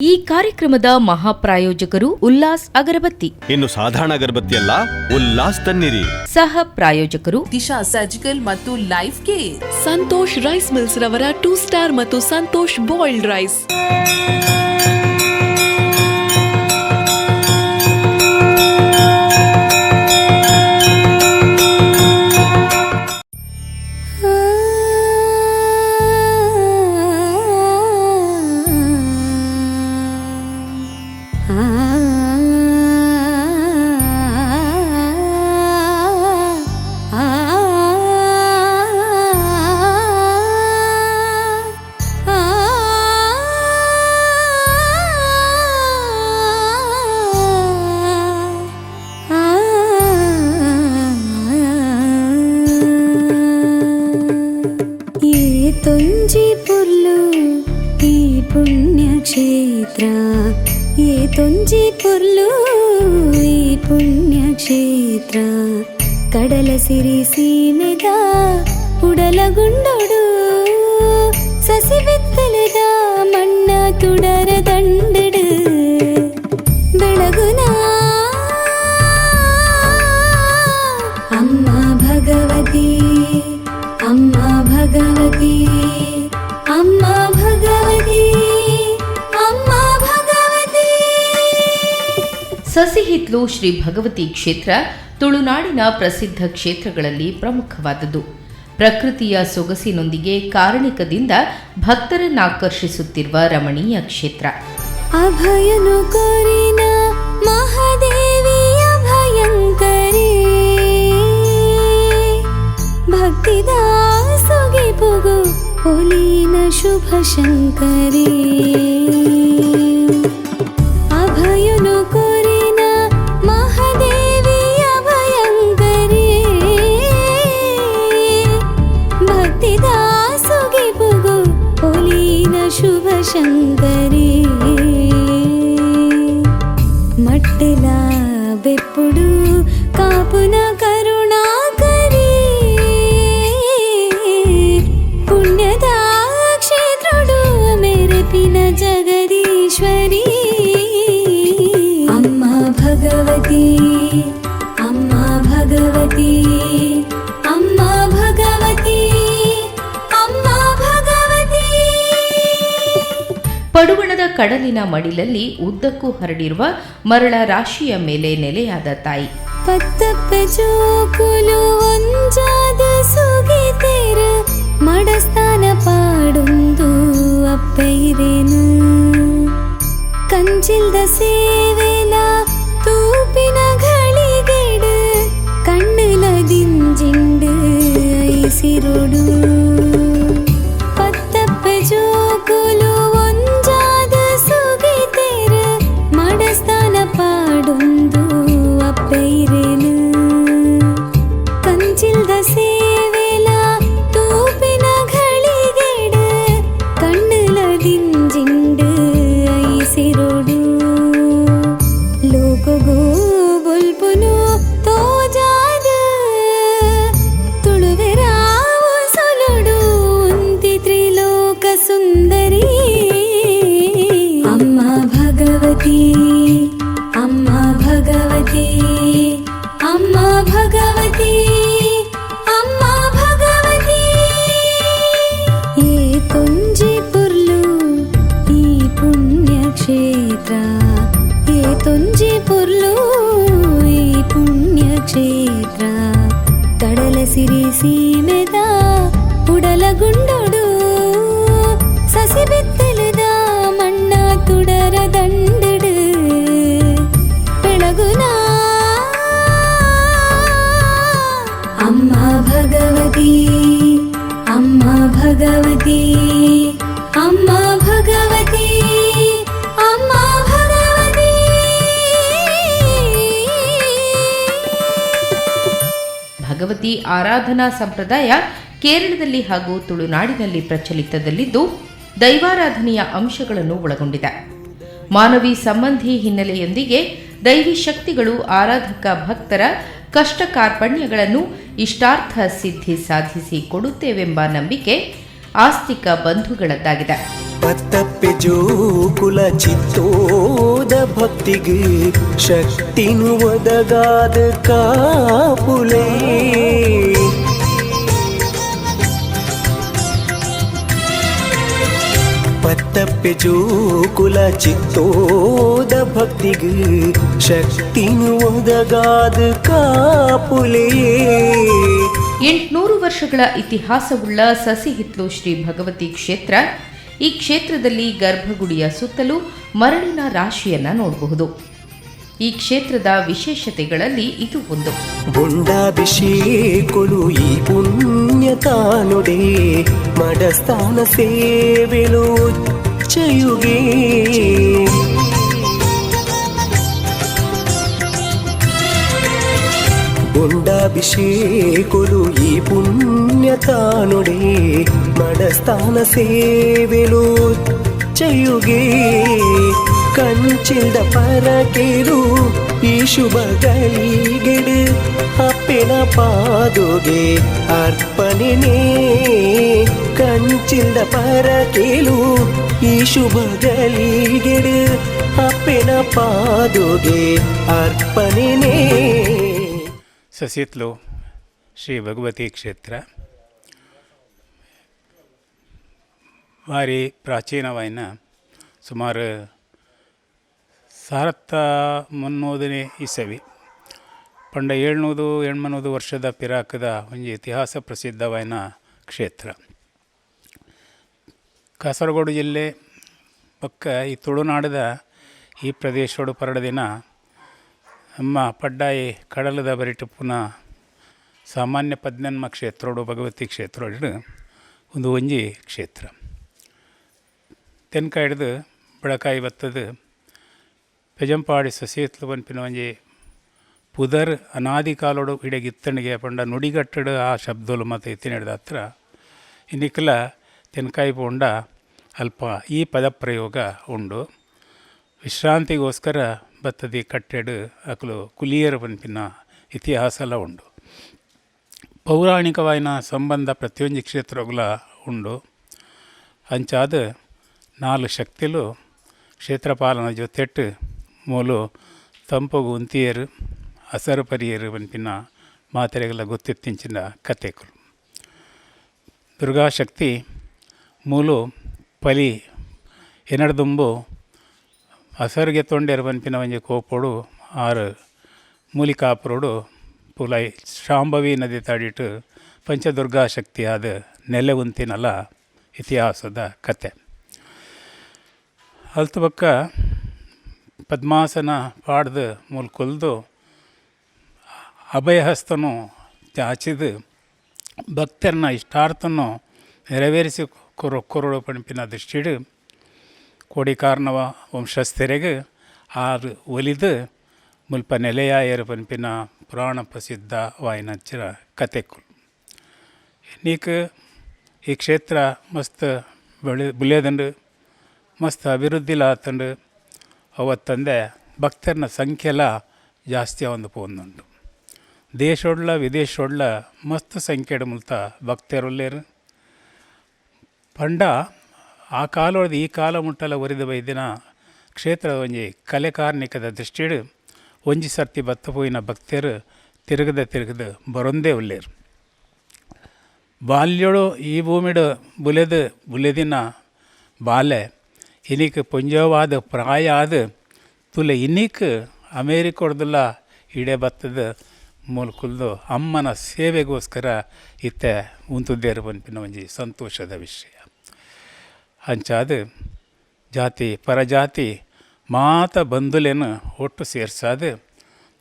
ಈ ಕಾರ್ಯಕ್ರಮದ ಮಹಾಪ್ರಾಯೋಜಕರು ಉಲ್ಲಾಸ್ ಅಗರಬತ್ತಿ. ಇನ್ನು ಸಾಧಾರಣ ಅಗರಬತ್ತಿ ಅಲ್ಲ, ಉಲ್ಲಾಸ್ ತನ್ನಿರಿ. ಸಹ ಪ್ರಾಯೋಜಕರು ದಿಶಾ ಸರ್ಜಿಕಲ್ ಮತ್ತು life care. Santosh rice mills ರವರ ಟೂ ಸ್ಟಾರ್ ಮತ್ತು ಸಂತೋಷ್ ಬಾಯ್ಲ್ಡ್ ರೈಸ್. ఏ తొంజి పొర్లు ఈ పుణ్యక్షేత్ర, ఏ తొంజి పొర్లు ఈ పుణ్యక్షేత్ర, కడల సిరి సీమెద ಉಡಲಗುಂಡೊಡು ಸಸಿಬೆತ್ತಲದ ಮಣ್ಣ ತುಡರ ದಂಡಡು ಬೆಳಗುನ ಅಮ್ಮ ಭಗವತಿ, ಅಮ್ಮ ಭಗವತಿ, ಅಮ್ಮ ಭಗವತಿ, ಅಮ್ಮ ಭಗವತಿ. ಸಸಿಹಿತ್ಲು ಶ್ರೀ ಭಗವತಿ ಕ್ಷೇತ್ರ ತುಳುನಾಡಿನ ಪ್ರಸಿದ್ಧ ಕ್ಷೇತ್ರಗಳಲ್ಲಿ ಪ್ರಮುಖವಾದುದು. ಪ್ರಕೃತಿಯ ಸೊಗಸಿನೊಂದಿಗೆ ಕಾರಣಿಕದಿಂದ ಭಕ್ತರನ್ನಾಕರ್ಷಿಸುತ್ತಿರುವ ರಮಣೀಯ ಕ್ಷೇತ್ರ. ಅಭಯನು ಕೊರಿನ ಮಹಾದೇವಿಯ ಭಯಂಕರಿ, ಭಕ್ತಿದ ಸುಗಿಪುಗು ಒಲಿನ ಶುಭ ಶಂಕರಿ. ಅಭಯನು ಕೊರಿನ ಮಹಾದೇವಿಯ ಭಯಂಕರಿ, ಭಕ್ತಿದ ಸುಗಿಪುಗು ಒಲಿನ ಶುಭ ಶಂಕರಿ. ಮಟ್ಟೆಲ ಬೆಪ್ಪುಡು ಕಾಪುನ ಕರುಣಾಕರಿ, ಪುಣ್ಯದ ಕ್ಷೇತ್ರಡು ಮೆರೆಪಿನ ಜಗದೀಶ್ವರಿ. ಅಮ್ಮ ಭಗವತಿ, ಅಮ್ಮ ಭಗವತಿ, ಅಮ್ಮ ಭಗವತಿ, ಅಮ್ಮ ಭಗವತಿ. ಪಡುವಣದ ಕಡಲಿನ ಮಡಿಲಲ್ಲಿ ಉದ್ದಕ್ಕೂ ಹರಡಿರುವ ಮರಳ ರಾಶಿಯ ಮೇಲೆ ನೆಲೆಯಾದ ತಾಯಿ. ಪತ್ತಪ್ಪ ಜೋಕುಲು ಒಂಜಾದ ಸುಗಿತೆರ ಮಡಸ್ಥಾನ ಪಾಡೊಂದು ಅಪ್ಪೈರೇನು, ಕಂಚಿಲ್ದ ಸೇವೆಲ ತೂಪಿನ ಘಳಿಗೆಡು ಕಣ್ಣುಲ ದಿಂಜಿಂಡು ಐಸಿರೊಡು. ಪತ್ತಪ್ಪ ಜೋಕುಲು ಒಂಜಾದ ಸುಗಿತೆರ ಮಡಸ್ಥಾನ ಪಾಡೊಂದು ಅಪ್ಪೈರೇನು, ಕಂಚಿಲ್ದ ಸೇವೆಲ ತೂಪಿನ ಘಳಿಗೆಡು ಕಣ್ಣುಲ ದಿಂಜಿಂಡು ಐಸಿರೊಡು. ಲೋಕಗೋ ಬೊಲ್ಪುನು ತೋಜಾದ ತುಳುವೆರಾವು ಸೊಲುಡು ಉಂತಿ ತ್ರಿಲೋಕ ಸುಂದರಿ. ಅಮ್ಮ ಭಗವತಿ, ಅಮ್ಮ ಭಗವತಿ, ಅಮ್ಮ ಭಗವತಿ, ಅಮ್ಮ ಭಗವತಿ. ಏ ತೊಂಜಿ ಪೊರ್ಲು ಈ ಪುಣ್ಯಕ್ಷೇತ್ರ, ಏ ತೊಂಜಿ ಪೊರ್ಲು ಈ ಪುಣ್ಯಕ್ಷೇತ್ರ, ಕಡಲ ಸಿರಿ ಸೀಮೆದ ಉಡಲಗುಂಡೊಡು ಸಸಿಬೆತ್ತಲದ ಮಣ್ಣ ತುಡರ ದಂಡಡು ಬೆಳಗುನ ಅಮ್ಮ ಭಗವತಿ, ಅಮ್ಮ ಭಗವತಿ, ಅಮ್ಮ ಭಗವತಿ, ಅಮ್ಮ ಭಗವತಿ. ಭಗವತಿ ಆರಾಧನಾ ಸಂಪ್ರದಾಯ ಕೇರಳದಲ್ಲಿ ಹಾಗೂ ತುಳುನಾಡಿನಲ್ಲಿ ಪ್ರಚಲಿತದಲ್ಲಿದ್ದು, ದೈವಾರಾಧನೆಯ ಅಂಶಗಳನ್ನು ಒಳಗೊಂಡಿದೆ. ಮಾನವಿ ಸಂಬಂಧಿ ಹಿನ್ನೆಲೆಯೊಂದಿಗೆ ದೈವಿ ಶಕ್ತಿಗಳು ಆರಾಧಕ ಭಕ್ತರ ಕಷ್ಟ ಕಾರ್ಪಣ್ಯಗಳನ್ನು ಇಷ್ಟಾರ್ಥ ಸಿದ್ಧಿ ಸಾಧಿಸಿ ಕೊಡುತ್ತೇವೆಂಬ ನಂಬಿಕೆ ಆಸ್ತಿಕ ಬಂಧುಗಳದ್ದಾಗಿದೆ. ಪತ್ತಪ್ಪೆ ಜೋಕುಲ ಚಿತ್ತೋದ ಭಕ್ತಿಗೆ ಶಕ್ತಿನು ಒದಗಾದ ಕಾಪುಲೇ. ಪತ್ತಪ್ಪೆ ಜೋಕುಲ ಚಿತ್ತೋದ ಭಕ್ತಿಗೆ ಶಕ್ತಿನು ಒದಗಾದ ಕಾಪುಲೇ. 800 ವರ್ಷಗಳ ಇತಿಹಾಸವುಳ್ಳ ಸಸಿಹಿತ್ಲು ಶ್ರೀ ಭಗವತಿ ಕ್ಷೇತ್ರ. ಈ ಕ್ಷೇತ್ರದಲ್ಲಿ ಗರ್ಭಗುಡಿಯ ಸುತ್ತಲೂ ಮರಳಿನ ರಾಶಿಯನ್ನ ನೋಡಬಹುದು. ಈ ಕ್ಷೇತ್ರದ ವಿಶೇಷತೆಗಳಲ್ಲಿ ಇದು ಒಂದು. ಬೊಂಡಾಭಿಷೇಕುಲು ಈ ಪುಣ್ಯತಾನುಡೆ ಮಡಸ್ಥಾನ ಸೇವೆಲು ಚಯುಗೆ. ಬೊಂಡಾಭಿಷೇಕುಲು ಈ ಪುಣ್ಯತಾನುಡೆ ಮಡಸ್ಥಾನ ಸೇವೆಲು ಚಯುಗೆ. ಕಂಚಿಲ್ದ ಪರಕೆರು ಈ ಶುಭ ಗಳಿಗೆಡು ಅಪ್ಪೆನ ಪಾದುಗೆ ಅರ್ಪಣೆನೇ. ಕಂಚಿಲ್ದ ಪರಕೆಲು ಈ ಶುಭ ಗಳಿಗೆಡು ಅಪ್ಪೆನ ಪಾದುಗೆ ಅರ್ಪಣೆನೇ. ಸಸಿತ್ಲು ಶ್ರೀ ಭಗವತಿ ಕ್ಷೇತ್ರ ಭಾರಿ ಪ್ರಾಚೀನವಾಯಿನ, ಸುಮಾರು 1300ನೇ ಇಸವಿ ಪಂಡ 700 800 ವರ್ಷದ ಪಿರಾಕದ ಒಂಜಿ ಇತಿಹಾಸ ಪ್ರಸಿದ್ಧವಾಯಿನ ಕ್ಷೇತ್ರ. ಕಾಸರಗೋಡು ಜಿಲ್ಲೆ ಬೊಕ್ಕ ಈ ತುಳುನಾಡದ ಈ ಪ್ರದೇಶೋಡು ಪರಡದಿನ ನಮ್ಮ ಪಡ್ಡಾಯಿ ಕಡಲದ ಬರಿಟ್ ಪುನ ಸಾಮಾನ್ಯ ಪದ್ನೆನ್ಮ ಕ್ಷೇತ್ರೋಡು ಭಗವತಿ ಕ್ಷೇತ್ರೋಡು ಒಂದು ಒಂಜಿ ಕ್ಷೇತ್ರ. ತೆನ್ಕಾಯಿಡ್ದು ಬಡಕಾಯಿ ಬತ್ತದು ಪೆಜಂಪಾಡಿ ಸಸಿಹಿತ್ಲು ಪನ್ಪಿನ ಒಂಜಿ ಪುದರ್ ಅನಾದಿ ಕಾಲೋಡು ಇಡೆಗ್ ಇತ್ತಣಿಗೆ ಪಂಡ ನುಡಿಗಟ್ಟಡು ಆ ಶಬ್ದಲು ಮತ್ತು ಇತ್ತಿನಡ್ದ ಹತ್ರ ಇನ್ನಿಕ್ಲ ತೆನ್ಕಾಯಿ ಪೋಂಡ ಅಲ್ಪ ಈ ಪದಪ್ರಯೋಗ ಉಂಡು. ವಿಶ್ರಾಂತಿಗೋಸ್ಕರ ಬತ್ತದಿ ಕಟ್ಟೆಡು ಅಕುಲು ಕುಲಿಯರು ಪನ್ಪಿನ ಇತಿಹಾಸಲ ಉಂಡು. ಪೌರಾಣಿಕವಾಯಿನ ಸಂಬಂಧ ಪ್ರತಿಯೊಂಜಿ ಕ್ಷೇತ್ರಗುಲ ಉಂಡು. ಅಂಚಾದ ನಾಲ್ ಶಕ್ತಿಲು ಕ್ಷೇತ್ರಪಾಲನ ಜೊತೆಟ್ ಮೂಲು ತಂಪುಗು ಉಂತಿಯರು ಅಸರು ಪರಿಯರು ಪನ್ಪಿನ ಮಾತೆರೆಗೆಲ್ಲ ಗೊತ್ತಿತ್ತಿಂಚಿನ ಕತೆಕುಲು. ದುರ್ಗಾಶಕ್ತಿ ಮೂಲು ಪಲಿ ಎನಡ್ದುಂಬು ಅಸರ್ಗೆ ತೊಂಡೆರ್ ಪನ್ಪಿನ ಒಂಜಿ ಕೋಪೊಡು ಆರು ಮೂಲಿಕಾಪುರಡು ಪುಲೈ ಶಾಂಭವಿ ನದಿ ತಡಿಟ್ ಪಂಚದುರ್ಗಾ ಶಕ್ತಿ ಆದ ನೆಲೆ ಉಂತಿನಲ ಇತಿಹಾಸದ ಕತೆ. ಅಲ್ತು ಬೊಕ್ಕ ಪದ್ಮಾಸನ ಪಾಡ್ದು ಮೂಲು ಕುಲ್ದು ಅಭಯಹಸ್ತನು ಚಾಚಿದು ಭಕ್ತರನ್ನ ಇಷ್ಟಾರ್ಥನು ನೆರವೇರಿಸಿ ಕೊರೊಡು ಪನ್ಪಿನ ದೃಷ್ಟಿಡ್ ಕೋಡಿಕಾರ್ನವ ವಂಶಸ್ಥರಿಗೆ ಆರು ಒಲಿದು ಮುಲ್ಪ ನೆಲೆಯಾಯರು ಪನ್ಪಿನ ಪುರಾಣ ಪ್ರಸಿದ್ಧ ವಾಯಿನಂಚಿನ ಕತೆಕುಲು. ನೀಕ್ ಈ ಕ್ಷೇತ್ರ ಮಸ್ತ್ ಬೆಳೆ ಬುಲೆದಂಡು, ಮಸ್ತ್ ಅಭಿವೃದ್ಧಿಲ ಆತಂಡು. ಅವತ್ತಂದೆ ಭಕ್ತರನ ಸಂಖ್ಯೆಲ ಜಾಸ್ತಿ ಆವೊಂದು ಪೋವೊಂದುಂಡು. ದೇಶೊಡ್ಲ ವಿದೇಶೊಡ್ಲ ಮಸ್ತ್ ಸಂಖ್ಯೆಡ್ ಮುಲ್ತ ಭಕ್ತರುಲ್ಲೆರ್. ಪಂಡ ಆ ಕಾಲೊಡ್ದು ಈ ಕಾಲ ಮುಟ್ಟಲ ಒರಿದು ಬೈದಿನ ಕ್ಷೇತ್ರ ಒಂಜಿ ಕಲೆ ಕಾರ್ಣಿಕದ ದೃಷ್ಟಿಡ್ ಒಂಜಿ ಸರ್ತಿ ಬತ್ತ ಪೋಯಿನ ಭಕ್ತರು ತಿರುಗದ ತಿರುಗದ ಬರೊಂದೇ ಉಲ್ಲೆರ್. ಬಾಲ್ಯೊಡು ಈ ಭೂಮಿಡ್ ಬುಲೆದು ಬುಲೆದಿನ ಬಾಲೆ ಇನಿಕ್ ಪೊಂಜೋವಾದ ಪ್ರಾಯ ಆದ್ ತುಲೆ ಇನಿಕ್ ಅಮೇರಿಕೊಡ್ದುಲ ಇಡೆ ಬತ್ತದ ಮೂಲು ಕುಲ್ದು ಅಮ್ಮನ ಸೇವೆಗೋಸ್ಕರ ಇತ್ತೆ ಉಂತುದೇರು ಪನ್ಪಿನ ಒಂಜಿ ಸಂತೋಷದ ವಿಷಯ. ಅಂಚಾದ್ ಜಾತಿ ಪರಜಾತಿ ಮಾತ ಬಂಧುಲೆನ್ ಒಟ್ಟು ಸೇರ್ಸಾದ್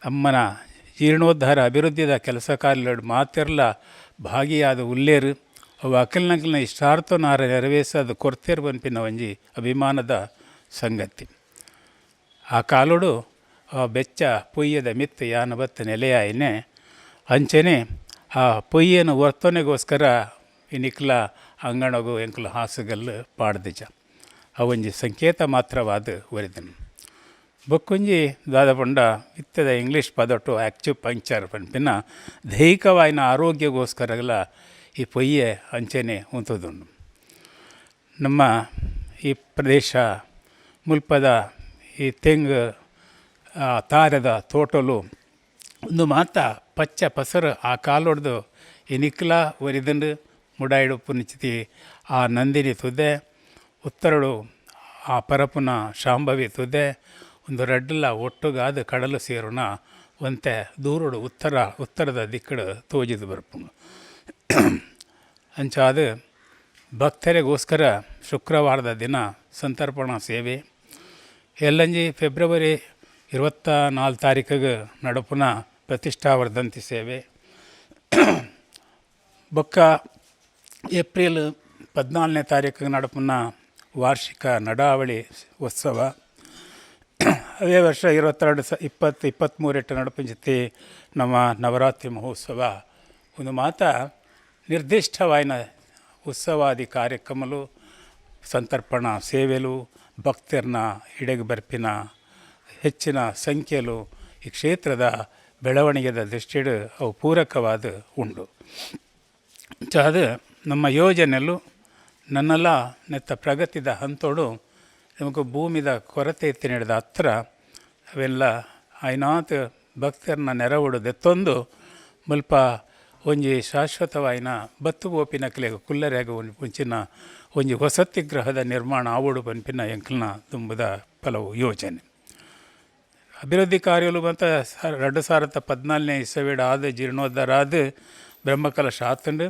ಅಮ್ಮನ ಜೀರ್ಣೋದ್ಧಾರ ಅಭಿವೃದ್ಧಿದ ಕೆಲಸ ಕಾರ್ಯಡ್ ಮಾತೆರ್ಲ ಭಾಗಿಯಾದ ಉಲ್ಲೇರು. ಅವು ಅಕಲ್ನಕಲ್ನ ಇಷ್ಟಾರ್ಥನಾರ ನೆರವೇರ್ಸಾದ್ ಕೊರ್ತೆರ್ ಪನ್ಪಿನ ಒಂಜಿ ಅಭಿಮಾನದ ಸಂಗತಿ. ಆ ಕಾಲೊಡು ಆ ಬೆಚ್ಚ ಪೊಯ್ಯದ ಮಿತ್ತು ಯಾನ ಬತ್ತು ನೆಲೆಯಾಯಿನೆ. ಅಂಚನೆ ಆ ಪೊಯ್ಯನ ವರ್ತನೆಗೋಸ್ಕರ ಇನಿಕ್ಲ ಅಂಗಣಗು ಎಂಕುಲು ಹಾಸುಗಲ್ಲು ಪಾಡ್ದಿಜ, ಅವೊಂಜಿ ಸಂಕೇತ ಮಾತ್ರವಾದ ಒರಿದನು. ಬೊಕ್ಕೊಂಜಿ ದಾದ ಪಂಡ ಇತ್ತದ ಇಂಗ್ಲೀಷ್ ಪದಟು ಆ್ಯಕ್ಚು ಪಂಕ್ಚರ್ ಪನ್ಪಿನ ದೈಹಿಕವಾಯಿನ ಆರೋಗ್ಯಗೋಸ್ಕರಗಳ ಈ ಪೊಯ್ಯೆ ಅಂಚನೆ ಉಂತುದುಂಡು. ನಮ್ಮ ಈ ಪ್ರದೇಶ ಮುಲ್ಪದ ಈ ತೆಂಗು ತಾರೆದ ತೋಟಲು ಒಂದು ಮಾತ ಪಚ್ಚ ಪಸರು ಆ ಕಾಲೊಡ್ದು ಇನಿಕ್ಲ ಒರಿದಂಡು ಮುಡಾಯಿಡು ಪುನಿಚಿತಿ ಆ ನಂದಿನಿ ತುದೆ ಉತ್ತರಡು ಆ ಪರಪುನ ಶಾಂಭವಿ ತುದೆ ಒಂದು ರಡ್ಡಲ ಒಟ್ಟುಗಾದ ಕಡಲು ಸೇರುನ ಒಂತೆ ದೂರುಡು ಉತ್ತರದ ದಿಕ್ಕಡು ತೋಜಿದು ಬರ್ಪುಂಡು. ಅಂಚಾದ ಭಕ್ತರಿಗೋಸ್ಕರ ಶುಕ್ರವಾರದ ದಿನ ಸಂತರ್ಪಣಾ ಸೇವೆ ಎಲ್ಲಂಜಿ ಫೆಬ್ರವರಿ 24 ತಾರೀಕಿಗೆ ನಡಪುನ ಪ್ರತಿಷ್ಠಾವರ್ಧಂತಿ ಸೇವೆ, ಬೊಕ್ಕ ಏಪ್ರಿಲ್ 14ನೇ ತಾರೀಕಿಗೆ ನಡಪುನ ವಾರ್ಷಿಕ ನಡಾವಳಿ ಉತ್ಸವ, ಅದೇ ವರ್ಷ 22 20 23 ನಡಪುಂಚಿತಿ ನಮ್ಮ ನವರಾತ್ರಿ ಮಹೋತ್ಸವ. ಒಂದು ಮಾತ ನಿರ್ದಿಷ್ಟವಾಯಿನ ಉತ್ಸವಾದಿ ಕಾರ್ಯಕ್ರಮಲು, ಸಂತರ್ಪಣಾ ಸೇವೆಲು, ಭಕ್ತರನ್ನ ಇಡೆಗೆ ಬರ್ಪಿನ ಹೆಚ್ಚಿನ ಸಂಖ್ಯೆಲು ಈ ಕ್ಷೇತ್ರದ ಬೆಳವಣಿಗೆದ ದೃಷ್ಟಿಡು ಅವು ಪೂರಕವಾದ ಉಂಡು. ಅದು ನಮ್ಮ ಯೋಜನೆಯಲ್ಲೂ ನನ್ನೆಲ್ಲ ನೆತ್ತ ಪ್ರಗತಿದ ಹಂತೋಡು ನಮಗೆ ಭೂಮಿದ ಕೊರತೆ ಇತ್ತು ನಡೆದ ಹತ್ರ ಅವೆಲ್ಲ ಐನಾತ್ ಭಕ್ತರನ್ನ ನೆರವುಡು ದೆತ್ತೊಂದು ಮುಲ್ಪ ಒಂಜಿ ಶಾಶ್ವತವಾಯಿನ ಬತ್ತು ಬೋಪಿನಕ್ಲೆಗ್ ಕುಲ್ಲರೆಗ್ ಒಂಚಿನ ಒಂಜಿ ವಸತಿ ಗೃಹದ ನಿರ್ಮಾಣ ಆವೊಡು ಪನ್ಪಿನ ಎಂಕಲ್ನ ದುಂಬುದ ಪಲವು ಯೋಜನೆ. ಅಭಿವೃದ್ಧಿ ಕಾರ್ಯಲು ಬಂತ 2014ನೇ ಇಸವಿಡ್ ಆದ ಜೀರ್ಣೋದ್ಧಾರ ಆದ ಬ್ರಹ್ಮಕಲಶ ಆತಂಡು.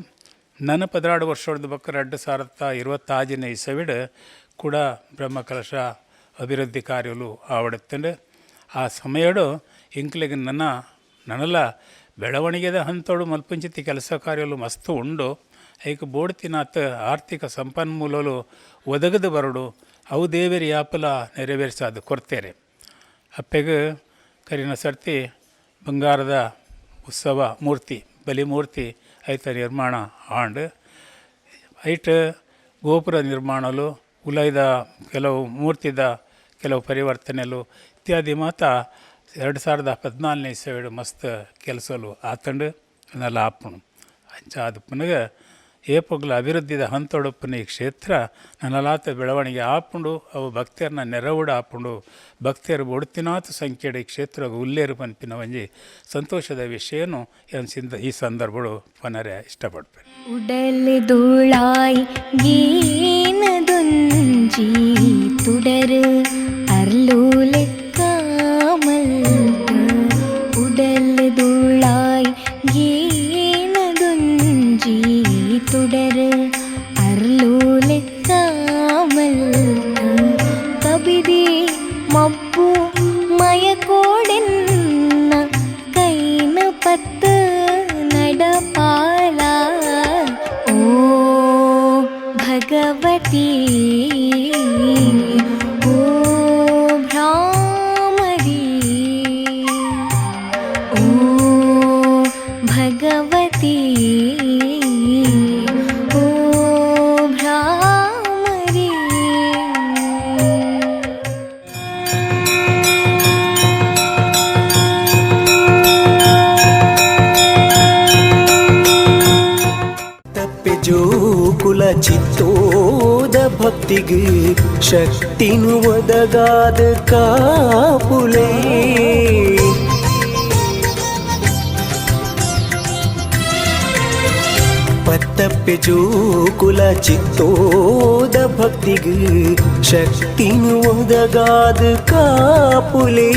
ನನ್ನ 12 ವರ್ಷದ ಬೊಕ್ಕ 2026ನೇ ಇಸವಿಡ್ ಕೂಡ ಬ್ರಹ್ಮಕಲಶ ಅಭಿವೃದ್ಧಿ ಕಾರ್ಯಲು ಆವಡತ್ತಂಡು. ಆ ಸಮಯಡು ಎಂಕ್ಲೆಗ್ ನನ್ನ ನನಲ ಬೆಳವಣಿಗೆದ ಹಂತೋಡು ಮಲ್ಪುಂಚಿತಿ ಕೆಲಸ ಕಾರ್ಯಲು ಮಸ್ತು ಉಂಡು. ಐಕ್ ಬೋಡ್ತಿನಾತ್ ಆರ್ಥಿಕ ಸಂಪನ್ಮೂಲಲು ಒದಗದು ಬರಡು, ಅವು ದೇವೆರ್ ಯಾಪಲ ನೆರವೇರಿಸಾದ ಕೊರ್ತೇರೆ. ಅಪ್ಪೆಗ್ ಕರಿನ ಸರ್ತಿ ಬಂಗಾರದ ಉತ್ಸವ ಮೂರ್ತಿ ಬಲಿಮೂರ್ತಿ ಐತ ನಿರ್ಮಾಣ ಆಂಡ್. ಐಟ್ ಗೋಪುರ ನಿರ್ಮಾಣಲು, ಉಲೈದ ಕೆಲವು ಮೂರ್ತಿದ ಕೆಲವು ಪರಿವರ್ತನೆಲು ಇತ್ಯಾದಿ ಮಾತ 2014ನೇ ಇಸವಿಡ್ ಮಸ್ತ್ ಕೆಲಸಲು ಆತಂಡು ಅದೆಲ್ಲ ಆಪುಂಡು. ಅಂಚ ಆದುಪ್ಪುನಗ ಏಪೊಗ್ಲ ಅಭಿವೃದ್ಧಿದ ಹಂತೊಡುಪ್ಪುನ ಈ ಕ್ಷೇತ್ರ ನನಲಾತ ಬೆಳವಣಿಗೆ ಆಪುಂಡು, ಅವು ಭಕ್ತರನ್ನ ನೆರವುಡು ಆಪುಂಡು. ಭಕ್ತರು ಒಡ್ತಿನಾತ್ ಸಂಖ್ಯೆಡ್ ಈ ಕ್ಷೇತ್ರ ಉಲ್ಲೇರು ಪನ್ಪಿನ ಒಂಜಿ ಸಂತೋಷದ ವಿಷಯನು ಈ ಸಂದರ್ಭಡು ಪನರೆ ಇಷ್ಟಪಡ್ಪೇನೆ. ಉಡಲ್ ಧೂಳಾಯಿ ಗೇನದೊಂಜಿ ತುಡರ್ ಅರ್ಲೂಲೆ ಕಾಮಲ್ತ, ಉಡಲ್ ಧೂಳಾಯಿ ಗೇನದೊಂಜಿ ತುಡರ್ ಅರ್ಲೂಲೆ ಕಾಮಲ್ತ, ಕಬಿದಿ ಮಬ್ಬು ಮಯಕೋಡೆನ್ನ ಕೈನ ಪತ್ತು നടപാല. ഓ ഭഗവതി, ഓ ഭ്രാമരി, ഓ ഭഗവതി, ഓ ഭ്രാമരി. ತಪ್ಪೆ ಜೋಕುಲ ಚಿತ್ತೋದ ಭಕ್ತಿಗೆ ಶಕ್ತಿನು ಒದಗಾದ ಕಾಪುಲೇ. ಪತ್ತಪ್ಪೆ ಜೋಕುಲ ಚಿತ್ತೋದ ಭಕ್ತಿಗೆ ಶಕ್ತಿನು ಒದಗಾದ ಕಾಪುಲೇ.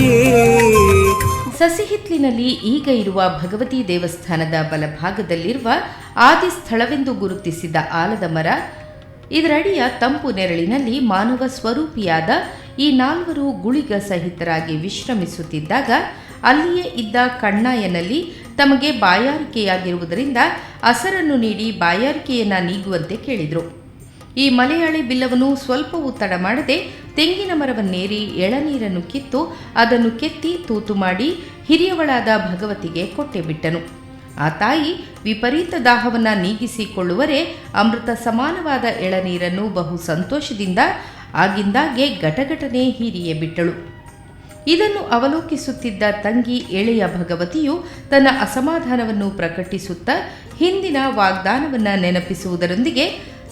ಸಸಿಹಿತ್ಲಿನಲ್ಲಿ ಈಗ ಇರುವ ಭಗವತಿ ದೇವಸ್ಥಾನದ ಬಲಭಾಗದಲ್ಲಿರುವ ಆದಿ ಸ್ಥಳವೆಂದು ಗುರುತಿಸಿದ ಆಲದ ಮರ, ಇದರಡಿಯ ತಂಪು ನೆರಳಿನಲ್ಲಿ ಮಾನವ ಸ್ವರೂಪಿಯಾದ ಈ ನಾಲ್ವರು ಗುಳಿಗ ಸಹಿತರಾಗಿ ವಿಶ್ರಮಿಸುತ್ತಿದ್ದಾಗ ಅಲ್ಲಿಯೇ ಇದ್ದ ಕಣ್ಣಾಯನಲ್ಲಿ ತಮಗೆ ಬಾಯಾರಿಕೆಯಾಗಿರುವುದರಿಂದ ಅಸರನ್ನು ನೀಡಿ ಬಾಯಾರಿಕೆಯನ್ನು ನೀಗುವಂತೆ ಕೇಳಿದರು. ಈ ಮಲಯಾಳಿ ಬಿಲ್ಲವನು ಸ್ವಲ್ಪವೂ ತಡ ಮಾಡದೆ ತೆಂಗಿನ ಮರವನ್ನೇರಿ ಎಳನೀರನ್ನು ಕಿತ್ತು ಅದನ್ನು ಕೆತ್ತಿ ತೂತು ಮಾಡಿ ಹಿರಿಯವಳಾದ ಭಗವತಿಗೆ ಕೊಟ್ಟೆ ಬಿಟ್ಟನು. ಆ ತಾಯಿ ವಿಪರೀತ ದಾಹವನ್ನು ನೀಗಿಸಿಕೊಳ್ಳುವರೆ ಅಮೃತ ಸಮಾನವಾದ ಎಳನೀರನ್ನು ಬಹು ಸಂತೋಷದಿಂದ ಆಗಿಂದಾಗೆ ಘಟಘಟನೆ ಹೀರಿಯೇ ಬಿಟ್ಟಳು. ಇದನ್ನು ಅವಲೋಕಿಸುತ್ತಿದ್ದ ತಂಗಿ ಎಳೆಯ ಭಗವತಿಯು ತನ್ನ ಅಸಮಾಧಾನವನ್ನು ಪ್ರಕಟಿಸುತ್ತಾ ಹಿಂದಿನ ವಾಗ್ದಾನವನ್ನು ನೆನಪಿಸುವುದರೊಂದಿಗೆ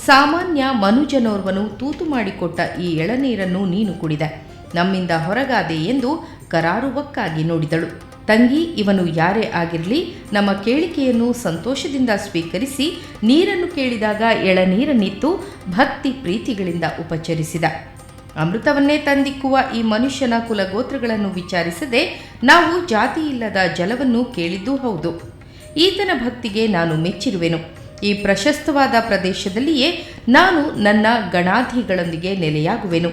ಸಾಮಾನ್ಯ ಮನುಜನೋರ್ವನು ತೂತು ಮಾಡಿಕೊಟ್ಟ ಈ ಎಳನೀರನ್ನು ನೀನು ಕುಡಿದೆ, ನಮ್ಮಿಂದ ಹೊರಗಾದೆ ಎಂದು ಕರಾರುವಕ್ಕಾಗಿ ನೋಡಿದಳು. ತಂಗಿ, ಇವನು ಯಾರೇ ಆಗಿರಲಿ ನಮ್ಮ ಕೇಳಿಕೆಯನ್ನು ಸಂತೋಷದಿಂದ ಸ್ವೀಕರಿಸಿ ನೀರನ್ನು ಕೇಳಿದಾಗ ಎಳನೀರನ್ನಿತ್ತು ಭಕ್ತಿ ಪ್ರೀತಿಗಳಿಂದ ಉಪಚರಿಸಿದ. ಅಮೃತವನ್ನೇ ತಂದಿಕ್ಕುವ ಈ ಮನುಷ್ಯನ ಕುಲಗೋತ್ರಗಳನ್ನು ವಿಚಾರಿಸದೆ ನಾವು ಜಾತಿಯಿಲ್ಲದ ಜಲವನ್ನು ಕೇಳಿದ್ದೂ ಹೌದು. ಈತನ ಭಕ್ತಿಗೆ ನಾನು ಮೆಚ್ಚಿರುವೆನು. ಈ ಪ್ರಶಸ್ತವಾದ ಪ್ರದೇಶದಲ್ಲಿಯೇ ನಾನು ನನ್ನ ಗಣಾಧಿಗಳೊಂದಿಗೆ ನೆಲೆಯಾಗುವೆನು.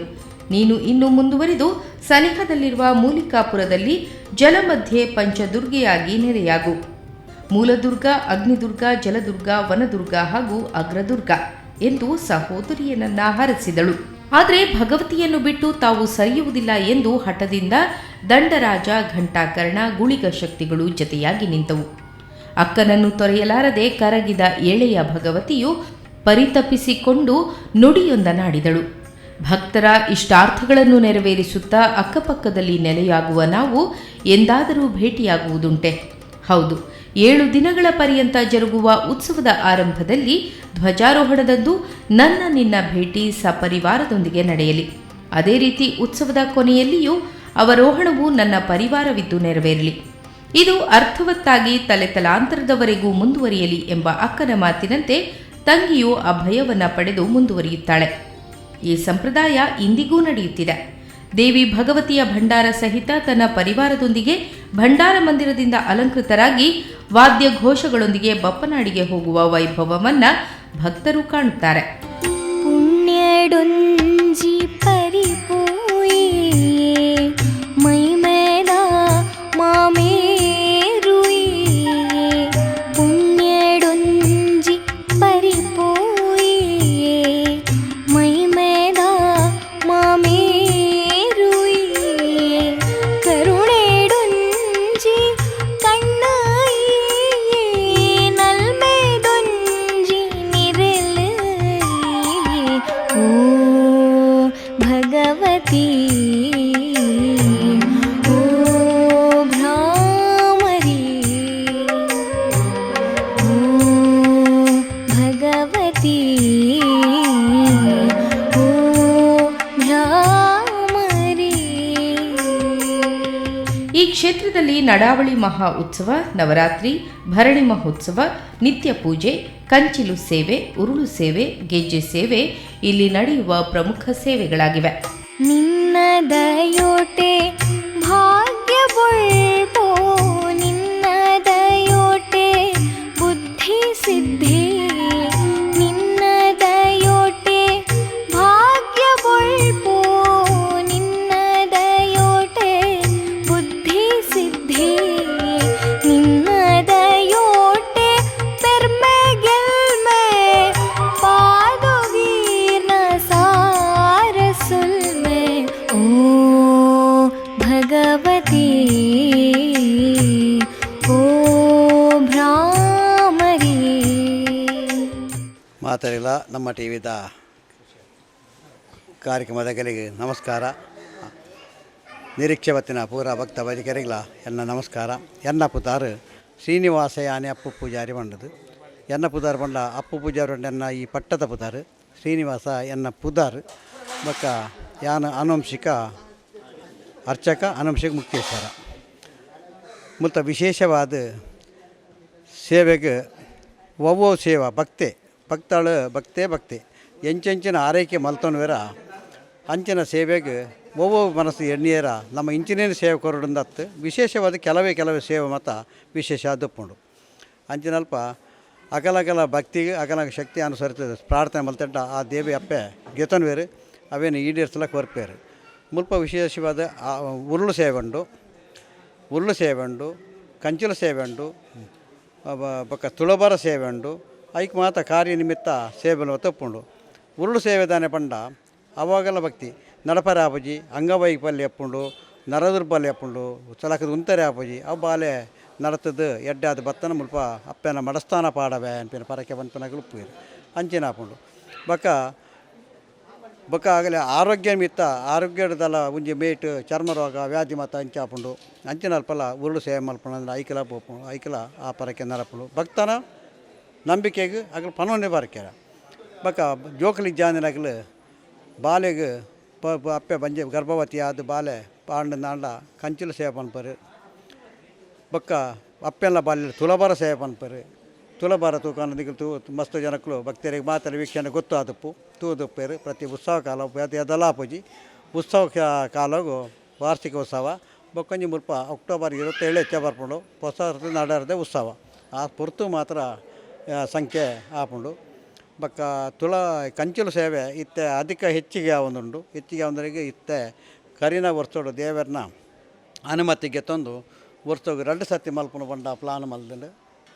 ನೀನು ಇನ್ನು ಮುಂದುವರಿದು ಸನಿಹದಲ್ಲಿರುವ ಮೂಲಿಕಾಪುರದಲ್ಲಿ ಜಲಮಧ್ಯೆ ಪಂಚದುರ್ಗೆಯಾಗಿ ನೆಲೆಯಾಗು. ಮೂಲದುರ್ಗ, ಅಗ್ನಿದುರ್ಗ, ಜಲದುರ್ಗ, ವನದುರ್ಗ ಹಾಗೂ ಅಗ್ರದುರ್ಗ ಎಂದು ಸಹೋದರಿಯನನ್ನ ಹರಸಿದಳು. ಆದರೆ ಭಗವತಿಯನ್ನು ಬಿಟ್ಟು ತಾವು ಸರಿಯುವುದಿಲ್ಲ ಎಂದು ಹಠದಿಂದ ದಂಡರಾಜ, ಘಂಟಾಕರ್ಣ, ಗುಳಿಗ ಶಕ್ತಿಗಳು ಜತೆಯಾಗಿ ನಿಂತವು. ಅಕ್ಕನನ್ನು ತೊರೆಯಲಾರದೆ ಕರಗಿದ ಎಳೆಯ ಭಗವತಿಯು ಪರಿತಪಿಸಿಕೊಂಡು ನುಡಿಯೊಂದನಾಡಿದಳು. ಭಕ್ತರ ಇಷ್ಟಾರ್ಥಗಳನ್ನು ನೆರವೇರಿಸುತ್ತಾ ಅಕ್ಕಪಕ್ಕದಲ್ಲಿ ನೆಲೆಯಾಗುವ ನಾವು ಎಂದಾದರೂ ಭೇಟಿಯಾಗುವುದುಂಟೆ? ಹೌದು, 7 ದಿನಗಳ ಪರ್ಯಂತ ಜರುಗುವ ಉತ್ಸವದ ಆರಂಭದಲ್ಲಿ ಧ್ವಜಾರೋಹಣದಂದು ನನ್ನ ನಿನ್ನ ಭೇಟಿ ಸಪರಿವಾರದೊಂದಿಗೆ ನಡೆಯಲಿ. ಅದೇ ರೀತಿ ಉತ್ಸವದ ಕೊನೆಯಲ್ಲಿಯೂ ಅವರೋಹಣವು ನನ್ನ ಪರಿವಾರವಿದ್ದು ನೆರವೇರಲಿ. ಇದು ಅರ್ಥವತ್ತಾಗಿ ತಲೆತಲಾಂತರದವರೆಗೂ ಮುಂದುವರಿಯಲಿ ಎಂಬ ಅಕ್ಕನ ಮಾತಿನಂತೆ ತಂಗಿಯು ಅಭಯವನ್ನು ಪಡೆದು ಮುಂದುವರಿಯುತ್ತಾಳೆ. ಈ ಸಂಪ್ರದಾಯ ಇಂದಿಗೂ ನಡೆಯುತ್ತಿದೆ. ದೇವಿ ಭಗವತಿಯ ಭಂಡಾರ ಸಹಿತ ತನ್ನ ಪರಿವಾರದೊಂದಿಗೆ ಭಂಡಾರ ಮಂದಿರದಿಂದ ಅಲಂಕೃತರಾಗಿ ವಾದ್ಯಘೋಷಗಳೊಂದಿಗೆ ಬಪ್ಪನಾಡಿಗೆ ಹೋಗುವ ವೈಭವವನ್ನು ಭಕ್ತರು ಕಾಣುತ್ತಾರೆ. ಪುಣ್ಯಡೊಂಜಿ ಪರಿಪೂಯೆ ಮೈಮೇದ ಮಾಮೇರುಯೆ ಪುಣ್ಯಡೊಂಜಿ ಪರಿಪೂಯೆ ಮೈಮೇದ ಮಾಮೇರುಯೆ ಕರುಣೆಡೊಂಜಿ ಕಣ್ಣಾಯಿಯೇ ನಲ್ಮೆದೊಂಜಿ ನಿರೆಲು ಓ ಭಗವತಿ ಓ ಭ್ರಾಮರಿ ಓ ಭಗವತಿ ಓ ಭ್ರಾಮರಿ. ಈ ಕ್ಷೇತ್ರದಲ್ಲಿ ನಡಾವಳಿ ಮಹಾ ಉತ್ಸವ, ನವರಾತ್ರಿ, ಭರಣಿ ಮಹೋತ್ಸವ, ನಿತ್ಯ ಪೂಜೆ, ಕಂಚಿಲು ಸೇವೆ, ಉರುಳು ಸೇವೆ, ಗೆಜ್ಜೆ ಸೇವೆ ಇಲ್ಲಿ ನಡೆಯುವ ಪ್ರಮುಖ ಸೇವೆಗಳಾಗಿವೆ. ನಿನ್ನ ದಯೋಟೆ ಭಾಗ್ಯ ಬೊಳ್ಪೋ ನಿನ್ನ ದಯೋಟೆ ಬುದ್ಧಿ ಸಿದ್ಧಿ ನಿನ್ನ ದಯೋಟೆ ಭಾಗ್ಯ ಬೊಳ್ಪೋ ನಿನ್ನ ದಯೋಟೆ ಬುದ್ಧಿ ಸಿದ್ಧಿ ನಿನ್ನ ದಯೋಟೆ ಪೆರ್ಮೆ ಗೆಲ್ಮೆ ಪಾದೋಗೀರ್ನ ಸಾರ ಸುಲ್ಮೆ ಓ ಭಗವತಿ ಓ ಭ್ರಾಮರಿ. ಮಾತಾಡಿಲ್ಲ ನಮ್ಮ ಟಿ ವಿದ ಕಾರ್ಯಕ್ರಮದ ಗೆಲಿಗೆ ನಮಸ್ಕಾರ. ನಿರೀಕ್ಷೆ ಬತ್ತಿನ ಪೂರ ಭಕ್ತ ವೈದಿಕರಿಗಳ ಎನ್ನ ನಮಸ್ಕಾರ. ಎನ್ನ ಪುತಾರು ಶ್ರೀನಿವಾಸ ಯಾನೆ ಅಪ್ಪು ಪೂಜಾರಿ ಬಂಡದು. ಎನ್ನ ಪುದಾರ್ ಬಂಡ ಅಪ್ಪು ಪೂಜಾರಿ ಬಂಡ ಎನ್ನ ಈ ಪಟ್ಟದ ಪುದಾರು ಶ್ರೀನಿವಾಸ ಎನ್ನ ಪುದಾರ್. ಬೊಕ್ಕ ಯಾನ ಆನುವಂಶಿಕ ಅರ್ಚಕ, ಆನುವಂಶಿಕ ಮುಕ್ತೇಶ್ವರ. ಮುಲ್ತ ವಿಶೇಷವಾದ ಸೇವೆಗೆ ಒವ್ವೋ ಸೇವಾ ಭಕ್ತೆ ಭಕ್ತಾಳು ಭಕ್ತೇ ಭಕ್ತೆ ಎಂಚೆಂಚಿನ ಆರೈಕೆ ಮಲ್ತೊನ್ವೇರ ಅಂಚಿನ ಸೇವೆಗೆ ಒವ್ವೋ ಮನಸ್ಸು ಎಣ್ಣಿಯರ ನಮ್ಮ ಇಂಚಿನೇನು ಸೇವೆ ಕೊರಡುಂದತ್ತು. ವಿಶೇಷವಾದ ಕೆಲವೇ ಕೆಲವೇ ಸೇವೆ ಮತ ವಿಶೇಷ ದಪ್ಪುಂಡು. ಅಂಚಿನಲ್ಪ ಅಕಲಕಲ ಭಕ್ತಿಗೆ ಅಕಲಕ ಶಕ್ತಿ ಅನುಸರಿಸ್ತದೆ. ಪ್ರಾರ್ಥನೆ ಮಲ್ತಂಟ ಆ ದೇವಿ ಅಪ್ಪೆ ಗೆತನ್ವೇರು, ಅವೇನು ಈಡೇರಿಸಲ ಕೊರ್ಪೇರು. ಮುಲ್ಪ ವಿಶೇಷವಾದ ಆ ಉರುಳು ಸೇವೆ ಉಂಡು, ಉರುಳು ಸೇವೆ ಉಂಡು, ಕಂಚಿಲ ಸೇವೆ ಉಂಡು, ಬೊಕ್ಕ ತುಳಬರ ಸೇವೆ ಉಂಡು. ಐಕ್ ಮಾತ ಕಾರ್ಯ ನಿಮಿತ್ತ ಸೇವೆ ತಪ್ಪುಂಡು. ಉರುಳು ಸೇವೆ ದಾನೆ ಪಂಡ ಅವಾಗೆಲ್ಲ ಭಕ್ತಿ ನಡಪರ ಆಪುಜಿ, ಅಂಗವೈಫಲ್ಯ ಅಪ್ಪುಂಡು, ನರದುರ್ಬಲ್ಯ ಅಪ್ಪುಂಡು, ಚಲಕದ ಉಂತರೆ ಆಪುಜಿ. ಅವು ಬಾಲೆ ನಡತದ್ದು ಎಡ್ಡಾದ ಬತ್ತನ ಮುಲ್ಪ ಅಪ್ಪೆನ ಮಡಸ್ಥಾನ ಪಾಡವೆ ಅನ್ಪಿನ ಪರಕೆ ಪನ್ಪಿನಗಳು ಉಪ್ಪುವೆರ್. ಅಂಚಿನ ಆಪುಂಡು. ಬೊಕ್ಕ ಬೊಕ್ಕ ಆಗಲೇ ಆರೋಗ್ಯ ನಿಮಿತ್ತ ಆರೋಗ್ಯದಲ್ಲ ಒಂಜಿ ಮೇಟ್ ಚರ್ಮ ರೋಗ ವ್ಯಾಧಿ ಮಾತ ಅಂಚ ಆಪುಂಡು. ಅಂಚಿನ ಅಲ್ಪಲ ಉರುಳು ಸೇವೆ ಮಲ್ಪುಂಡು ಅಂದ್ರೆ ಐಕಲ ಪೋಪುಂಡು, ಐಕಲ ಆ ಪರಕೆ ನಡಪುಂಡು. ಭಕ್ತನ ನಂಬಿಕೆಗೆ ಅಗಲು ಪನೊಂದೇ ಬರಕೆರ. ಬೊಕ ಜೋಕುಲು ಇಜ್ಜಾಂದಿನಕುಲು ಬಾಲೆಗ್ ಅಪ್ಪೆ ಬಂಜೆ ಗರ್ಭವತಿ ಆದ್ ಬಾಲೆ ಪಾಂಡ ಕಂಚಿಲು ಸೇವೆ ಪನ್ಪೆರ್. ಬೊಕ್ಕ ಅಪ್ಪೆಲ್ಲ ಬಾಲೆ ತುಲಭಾರ ಸೇವೆ ಪನ್ಪೆರ್. ತುಲಭಾರ ತೂಕನ ನಿಕುಲು ತೂ ಮಸ್ತ್ ಜನಕ್ಕುಲು ಭಕ್ತರಿಗೆ ಮಾತ್ರ ವೀಕ್ಷಣೆ ಗೊತ್ತು ಆದುಪ್ಪು ತೂದುಪ್ಪೆರ್. ಪ್ರತಿ ಉತ್ಸವ ಕಾಲ ಎದಲ ಆಪುಜಿ ಉತ್ಸವ ಕಾಲಗು ವಾರ್ಷಿಕ ಉತ್ಸವ ಬೊಕ್ಕೊಂಜಿ ಮುಲ್ಪ ಅಕ್ಟೋಬರ್ 27 ಹೆಚ್ಚ ಬರ್ಪುಂಡು ಪೊಸ ನಡರ್ದೆ ಉತ್ಸವ ಆ ಪೊರ್ತು ಮಾತ್ರ ಸಂಖ್ಯೆ ಆಪುಂಡು. ಬೊಕ್ಕ ಕಂಚಿಲು ಸೇವೆ ಇತ್ತೆ ಅಧಿಕ ಹೆಚ್ಚಿಗೆ ಆವೊಂದುಂಡು. ಹೆಚ್ಚಿಗೆ ಆವೊಂದರಿಗೆ ಇತ್ತೆ ಕರಿನ ವರ್ಷಡು ದೇವರ್ನ ಅನುಮತಿಗೆ ತಂದು ವರ್ಷಗ್ 2 ಸರ್ತಿ ಮಲ್ಪುನು ಪಂಡ ಪ್ಲಾನ್ ಮಲ್ದುಂಡು.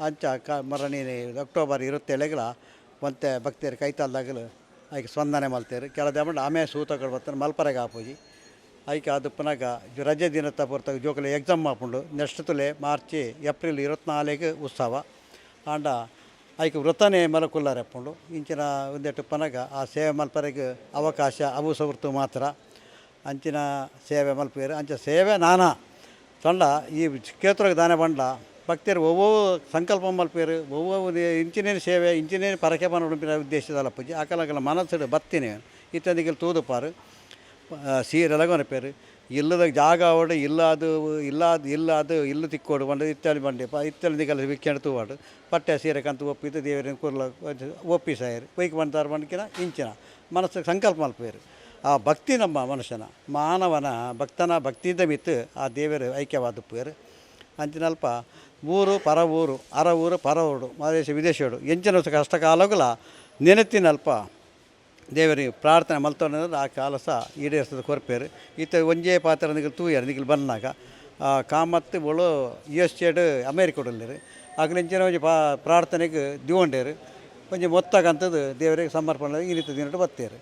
ಅಂಚ ಮರಣಿ ಅಕ್ಟೋಬರ್ 27 ಒಂತೆ ಭಕ್ತರು ಕೈತಾಲ್ದಾಗಲು ಐಕ್ ಸ್ಪಂದನೆ ಮಲ್ತೇರು. ಕೆಲವು ಪಂಡ ಆಮೆ ಸೂತಕಡು ಬರ್ತಾರೆ ಮಲ್ಪರೆಗೆ ಆಪುಜಿ. ಐಕ್ ಅದು ಪುನಗ ರಜೆ ದಿನತ್ತ ಪೊರ್ತಗ ಜೋಕುಲು ಎಕ್ಸಾಮ್ ಆಪುಂಡು. ನೆಕ್ಸ್ಟ್ ತುಲೆ ಮಾರ್ಚ್ ಏಪ್ರಿಲ್ 24 ಉತ್ಸವ ಆಂಡ ಐಕ್ ವೃತನೇ ಮಲಕುಲ್ಲಾರೆ ಅಪ್ಪುಂಡು. ಇಂಚಿನ ಒಂದೆಟ್ಟು ಪನಗ ಆ ಸೇವೆ ಮಲ್ಪರೆಗೆ ಅವಕಾಶ ಅವು ಸವರ್ತು ಮಾತ್ರ ಅಂಚಿನ ಸೇವೆ ಮಲ್ಪುವೆರ್. ಅಂಚ ಸೇವೆ ನಾನಾ ತಂಡ ಈ ಕ್ಷೇತ್ರಕ್ಕೆ ದಾನೆ ಪಂಡ ಭಕ್ತರು ಒವ್ವೋ ಸಂಕಲ್ಪ ಮಲ್ಪುವೆರ್. ಒವ್ವೋ ಇಂಚಿನೇನು ಸೇವೆ ಇಂಚಿನೇನು ಪರಕೆ ಪನೊಡು ಉದ್ದೇಶದಲ್ಲ ಪೂಜೆ ಅಕಲಕಲ ಮನಸ್ಸುಡು ಬತ್ತಿನೇ ಇತ್ತಂದಿಗೆ ತೂದುಪಾರು ಸೀರೆ ಲಗವನಪೇರು ಇಲ್ಲದ ಜಾಗ ಅವಡು ಇಲ್ಲಾದು ಇಲ್ಲಾದ ಇಲ್ಲಾದು ಇಲ್ಲು ತಿಕ್ಕೋಡು ಪಂಡ ಇತ್ತಲಿ ಬಂಡೆ ಇತ್ತಲಿ ನಿಗಲ ವಿಕ್ಷಣೆ ತೂವಾಡು ಪಟ್ಟೆ ಸೀರೆ ಕಂತು ಒಪ್ಪಿದ್ದು ದೇವರಿನ ಕುರ್ಲ ಒಪ್ಪಿಸಾಯರು ಕೊಯ್ಕ್ ಬಂತಾರು ಬಂಡ್ಕಿನ ಇಂಚಿನ ಮನಸ್ಸು ಸಂಕಲ್ಪ ಮಲ್ಪುವೆರ್. ಆ ಭಕ್ತಿ ನಮ್ಮ ಮನುಷ್ಯನ ಮಾನವನ ಭಕ್ತನ ಭಕ್ತಿದ ಮಿತ್ತು ಆ ದೇವರು ಐಕ್ಯವಾದುಪ್ಪುವೆರ್. ಅಂಚಿನಲ್ಪ ಊರು ಪರ ಊರು ಅರ ಊರು ಪರ ಊರು ಮದೇಶ ವಿದೇಶೋಡು ಎಂಚಿನ ಕಷ್ಟ ಕಾಲಗುಲ ನೆನೆತಿನಲ್ಪ ದೇವರಿಗೆ ಪ್ರಾರ್ಥನೆ ಮಲ್ತೊಂಡ ಆ ಕಾಲ ಸಹ ಈಡೇರಿಸೋದು ಕೊರ್ಪೇರು. ಇತ್ತೆ ಒಂಜೇ ಪಾತ್ರ ನಿಕಲ್ ತೂಯರ್ ನಿಕಲ್ ಬನ್ನಾಗ ಕಾಮತ್ ಒಳು ಯು ಎಸ್ ಎಡ್ ಅಮೇರಿಕೊಡಲ್ಲೇರು ಅಗಲು ಇಂಚಿನ ಒಂಜಿ ಪ್ರಾರ್ಥನೆಗೆ ದಿವೊಂಡೇರು ಒಂಜಿ ಮೊತ್ತಗಂತದ್ದು ದೇವರಿಗೆ ಸಮರ್ಪಣೆ ಈ ರೀತಿ ದಿನಟ್ಟು ಬತ್ತೇರು.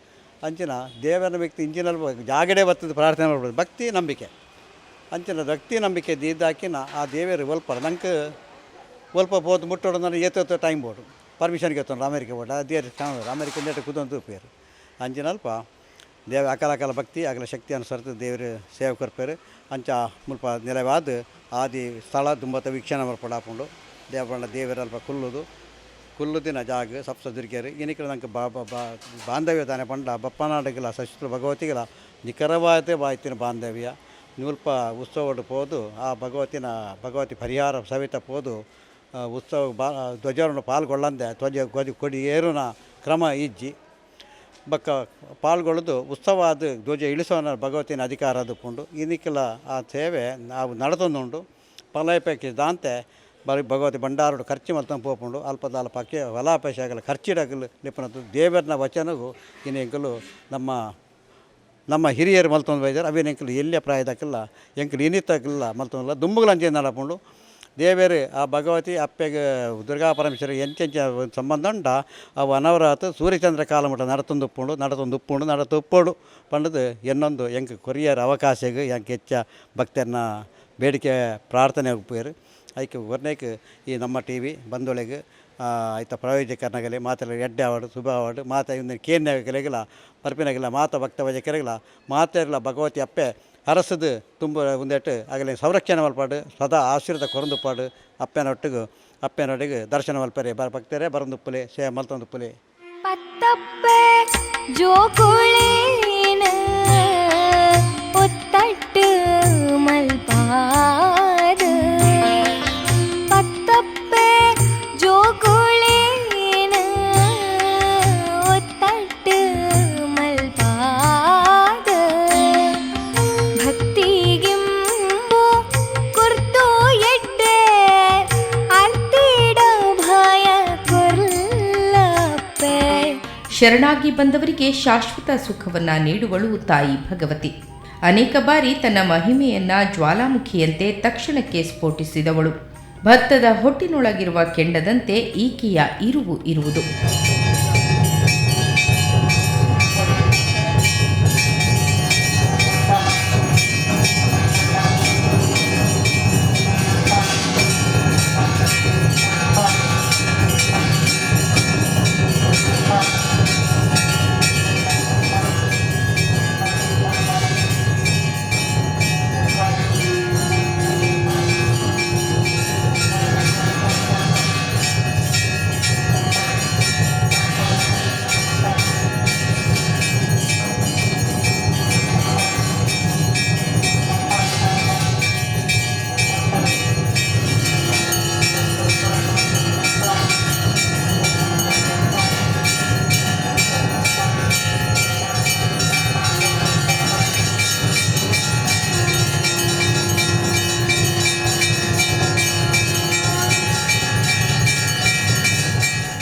ಅಂಚಿನ ದೇವರ ವ್ಯಕ್ತಿ ಇಂಚಿನಲ್ಪ ಜಾಗಡೆ ಬತ್ತದ ಪ್ರಾರ್ಥನೆ ಮಾಡ್ಬೋದು. ಭಕ್ತಿ ನಂಬಿಕೆ ಅಂಚಿನ ಭಕ್ತಿ ನಂಬಿಕೆ ದೀದಾಕಿನ ಆ ದೇವರು ಒಲ್ಪ ನಂಗೆ ಒಲ್ಪ ಪೋದು ಮುಟ್ಟೋಡು ನಾನು ಏತೋ ಟೈಮ್ ಬೋಡು ಪರ್ಮಿಷನ್ ಗೆತ್ತೊಂಡು ಅಮೇರಿಕ ಬೋಡು ಆ ದೇವರು ಕಾಣೋರು ಅಮೇರಿಕ ನೆಟ್ಟು ಕುದೊಂದು ತೂಪೇರು. ಅಂಚಿನಲ್ಪ ದೇವ ಅಕಲ ಅಕಲ ಭಕ್ತಿ ಅಕಲ ಶಕ್ತಿ ಅನುಸರಿತು ದೇವರು ಸೇವೆ ಕೊರ್ಪೇರು. ಅಂಚ ಮುಲ್ಪ ನೆಲವಾದ ಆದಿ ಸ್ಥಳ ದುಂಬತ್ತ ವೀಕ್ಷಣೆ ಮಲ್ಪಡಾಪುಂಡು. ದೇವಬಂಡ ದೇವರಲ್ಪ ಕುಲ್ಲುದು ಕುಲ್ಲುದಿನ ಜಾಗ ಸಪ್ಸ ದುರ್ಗೆರು ಇನಿಕಲ ನಂಗೆ ಬಾಂಧವ್ಯ ದಾನೆ ಪಂಡ ಬಪ್ಪನಾಡಗಿಲ್ಲ ಸಶಸ್ತ್ರ ಭಗವತಿಗಳ ನಿಖರವಾದ ಬಾಯ್ತಿನ ಬಾಂಧವ್ಯ ಮುಲ್ಪ ಉತ್ಸವಡು ಪೋದು ಆ ಭಗವತಿನ ಭಗವತಿ ಪರಿಹಾರ ಸವಿತ ಪೋದು ಉತ್ಸವ ಧ್ವಜವನ್ನು ಪಾಲ್ಗೊಳ್ಳಂದೆ ಧ್ವಜ ಧ್ವಜ ಕೊಡಿ ಏರುನ ಕ್ರಮ ಇಜ್ಜಿ ಬೊಕ್ಕ ಪಾಲ್ಗೊಳ್ಳೋದು ಉತ್ಸವ ಅದು ಧ್ವಜ ಇಳಿಸೋನ ಭಗವತಿನ ಅಧಿಕಾರ ಅದು ಪುಂಡು ಇನಿಕಲ ಆ ಸೇವೆ ನಾವು ನಡತೊಂದುಂಡು. ಫಲಾಪೇಕ್ಷೆ ದಾಂತೆ ಬರಿ ಭಗವತಿ ಭಂಡಾರುಡು ಖರ್ಚು ಮಲ್ತೊಂದು ಪೋಪುಂಡು. ಅಲ್ಪದಾಲ ಪಕ್ಕೆ ಫಲಾಪೇಕ್ಷೆ ಆಗಲ್ಲ ಖರ್ಚಿಡಗಲು ಲಿಪ್ಪನದ್ದು ದೇವರನ ವಚನಗೂ ಇನ್ನು ನಮ್ಮ ನಮ್ಮ ಹಿರಿಯರು ಮಲ್ತೊಂದು ಬೈದಾರೆ ಅವೇನು ಎಂಕಲು ಎಲ್ಲಿಯ ಪ್ರಾಯದಕ್ಕೆಲ್ಲ ಎಂಕಲು ಇನಿತಕ್ಕೆಲ್ಲ ಮಲ್ತೊಂದಿಲ್ಲ ದುಂಬುಗಳು ಅಂಚೆ ನಡಪುಂಡು. ದೇವೇರು ಆ ಭಗವತಿ ಅಪ್ಪೆಗೆ ದುರ್ಗಾ ಪರಮೇಶ್ವರಿ ಎಂಚೆಂಚ ಸಂಬಂಧ ಉಂಡ ಅವು ಅನವರಾತ ಸೂರ್ಯಚಂದ್ರ ಕಾಲ ಮಟ್ಟ ನಡತೊಂದುಪ್ಪುಂಡು ನಡತೊಂದುಪ್ಪುಂಡು ನಡತುಪ್ಪೋಡು ಪಂಡದು ಎನ್ನೊಂದು ಎಂಕ್ ಕೊರಿಯರ್ ಅವಕಾಶಗೆ ಎಂಕ್ ಹೆಚ್ಚ ಭಕ್ತರನ್ನ ಬೇಡಿಕೆ ಪ್ರಾರ್ಥನೆ ಉಪ್ಪೇರು. ಐಕ್ ಒರ್ನೇಕ್ ಈ ನಮ್ಮ ಟಿ ವಿ ಬಂದೊಳಗೆ ಐತ ಪ್ರಾಯೋಜಕರ್ನಗಲೆ ಮಾತೆಲ್ಲ ಎಡ್ಡೆ ಆವಡು ಶುಭ ಆವಡು ಮಾತ ಇಂದು ಕೇನ್ಯಗಲೆಗಲ ಪರ್ಪಿನಗಲ ಮಾತ ಭಕ್ತ ವಜಕರೆಗಲ ಮಾತೆರ್ಲ ಭಗವತಿ ಅಪ್ಪೆ ಅರಸದು ತುಂಬ ಒಂದೆಟ್ಟು ಆಗಲೇ ಸಂರಕ್ಷಣೆ ಮಲ್ಪಾಡು ಸದಾ ಆಶೀರ್ವಾದ ಕೊರಂದುಪ್ಪಾಡು ಅಪ್ಪೆನೊಟ್ಟಿಗೆ ಅಪ್ಪೆನೊಟ್ಟಿಗೆ ದರ್ಶನ ಮಲ್ಪರೆ ಬ ಭಕ್ತರೇ ಬರಂದುಪ್ಪಲೆ ಸೇವೆ ಮಲ್ತೊಂದುಪ್ಪಲೆ. ಪತ್ತಪ್ಪೆ ಜೋಕುಳೇನ ಒತ್ತಟ್ಟು ಮಲ್ಪಾದ ಪತ್ತಪ್ಪೆ ಜೋಕುಳೇನ ಒತ್ತಟ್ಟು ಮಲ್ಪಾದ ಭಕ್ತಿಗಿಂಬು ಕುರ್ತು ಎಡ್ಡೆ ಅರ್ತಿಡ ಭಯ ಕೊರ್ಲಪ್ಪೆ. ಶರಣಾಗಿ ಬಂದವರಿಗೆ ಶಾಶ್ವತ ಸುಖವನ್ನ ನೀಡುವಳು ತಾಯಿ ಭಗವತಿ. ಅನೇಕ ಬಾರಿ ತನ್ನ ಮಹಿಮೆಯನ್ನ ಜ್ವಾಲಾಮುಖಿಯಂತೆ ತಕ್ಷಣಕ್ಕೆ ಸ್ಫೋಟಿಸಿದವಳು. ಭತ್ತದ ಹೊಟ್ಟಿನೊಳಗಿರುವ ಕೆಂಡದಂತೆ ಈಕೆಯ ಇರುವು ಇರುವುದು.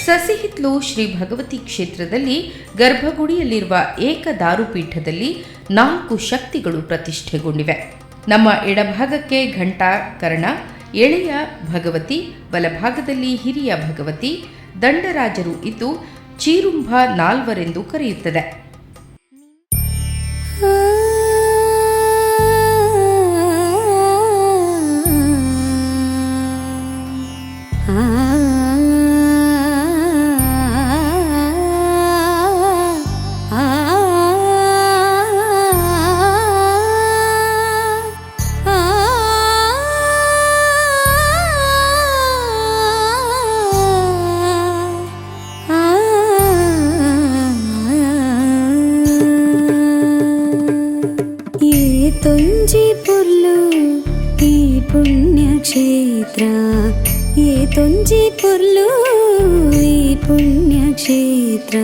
ಸಸಿಹಿತ್ಲು ಶ್ರೀ ಭಗವತಿ ಕ್ಷೇತ್ರದಲ್ಲಿ ಗರ್ಭಗುಡಿಯಲ್ಲಿರುವ ಏಕದಾರುಪೀಠದಲ್ಲಿ ನಾಲ್ಕು ಶಕ್ತಿಗಳು ಪ್ರತಿಷ್ಠೆಗೊಂಡಿವೆ. ನಮ್ಮ ಎಡಭಾಗಕ್ಕೆ ಘಂಟಾಕರ್ಣ, ಎಳೆಯ ಭಗವತಿ, ಬಲಭಾಗದಲ್ಲಿ ಹಿರಿಯ ಭಗವತಿ, ದಂಡರಾಜರು ಇದ್ದು ಚೀರುಂಭ ನಾಲ್ವರೆಂದು ಕರೆಯುತ್ತದೆ. ఏ తొంజి పొర్లు ఈ పుణ్యక్షేత్ర, ఏ తొంజి పొర్లు ఈ పుణ్యక్షేత్ర.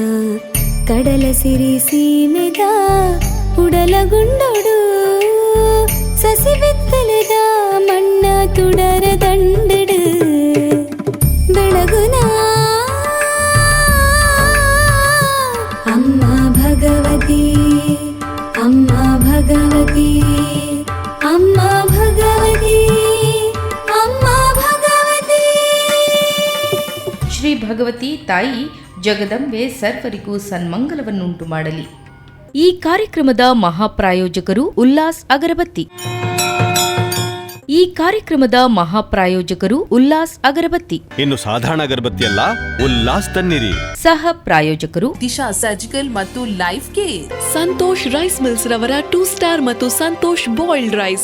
కడల సిరి సీమెద ಉಡಲಗುಂಡೊಡು, ಸಸಿಬೆತ್ತಲದ ಮಣ್ಣ ತುಡರ ದಂಡಡು ಬೆಳಗುನ ಅಮ್ಮ ಭಗವತಿ, ಅಮ್ಮ ಭಗವತಿ, ಅಮ್ಮ ಭಗವತಿ, ಅಮ್ಮ ಭಗವತಿ. ಶ್ರೀ ಭಗವತಿ ತಾಯಿ ಜಗದಂಬೆ ಸರ್ವರಿಗೂ ಸನ್ಮಂಗಲವನ್ನುಂಟು ಮಾಡಲಿ. ಈ ಕಾರ್ಯಕ್ರಮದ ಮಹಾಪ್ರಾಯೋಜಕರು ಉಲ್ಲಾಸ್ ಅಗರಬತ್ತಿ. ಈ ಕಾರ್ಯಕ್ರಮದ ಮಹಾಪ್ರಾಯೋಜಕರು ಉಲ್ಲಾಸ್ ಅಗರಬತ್ತಿ. ಇನ್ನು ಸಾಧಾರಣ ಅಗರಬತ್ತಿ ಅಲ್ಲ, ಉಲ್ಲಾಸ್ ತನ್ನಿರಿ. ಸಹ ಪ್ರಾಯೋಜಕರು ದಿಶಾ ಸರ್ಜಿಕಲ್ ಮತ್ತು life care. Santosh rice mills ರವರ ಟೂ ಸ್ಟಾರ್ ಮತ್ತು ಸಂತೋಷ್ ಬಾಯ್ಲ್ಡ್ ರೈಸ್.